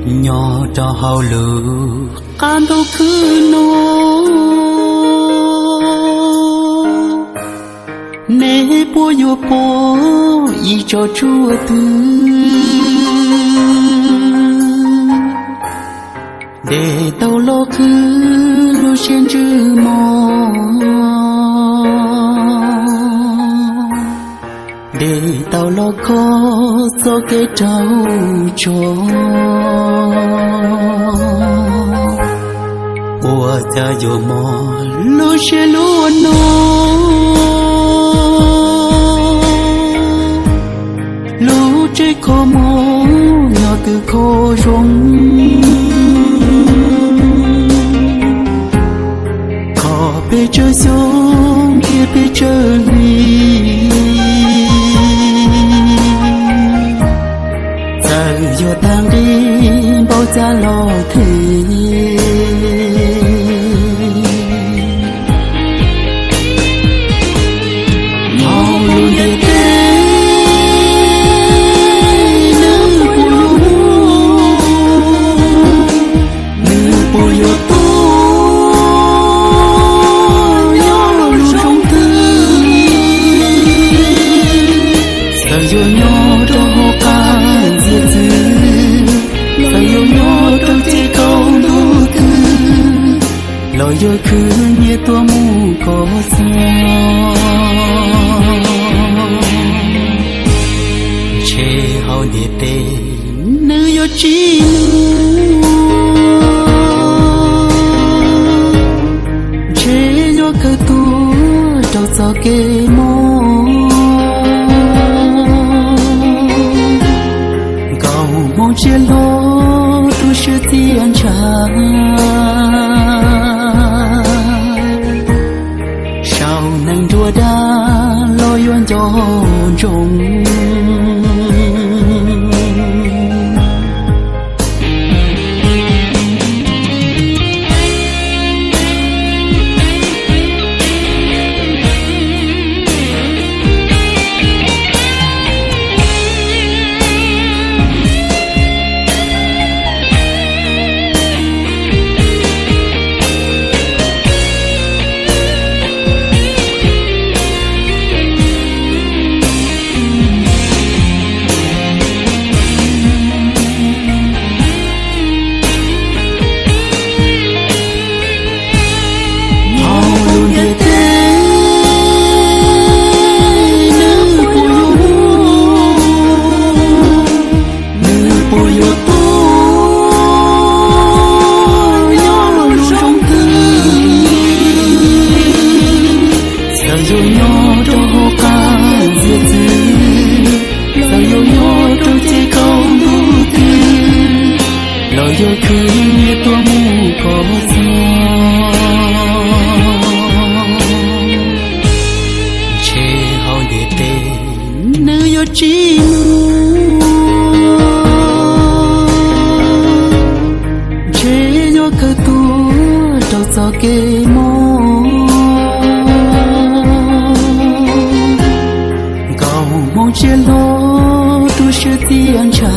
Nyob rau hauv lub qab ntuj khwb no, nej puas yuav pom ib tsob tshuaj twg de tau los qhwv lub siab ntsws mog, de tau los kho txoj kev raug tso, ua cas yuav mob lub siab luaj no? Lub tsev kho mob nyob twb kho zoo, kho pes tsawg xyoo thiab pes tsawg hli, txawm yuav tag nqi npaum cas los them. Hauv lub ntiaj teb, nws puas yuav, nws puas yuav tuaj nyob lub zoo twg? Xyov yuav nyob rau hauv qab ntxiag txwv, xyov yuav nyob rau ces kaum ntuj twg, los yuav khwv nyiaj tuaj mus kho txog. Ntshe hauv ntiaj teb nws yuav tsis muaj, ntshe yuav kawg tuag rau txoj kev mob. Nkauj hmoob tsiaj hlob tu siab txiaj ntsha, saum neeg nruab dag los yuav nco ntsoov. Hauv lub ntiaj teb, nws puas yuav, nws puas yuav tuaj nyob lub zoo twg? Xyov yuav nyob rau hauv qab ntxiag txwv, xyov yuav nyob rau ces kaum ntuj twg, los yuav khwv nyiaj tuaj mus kho txog. Ntshe hauv ntiaj teb nws yuav tsis muaj, ntshe yuav kawg tuag rau txoj kev mob. Nkauj hmoob tsiaj hlob tu siab txiaj ntsha,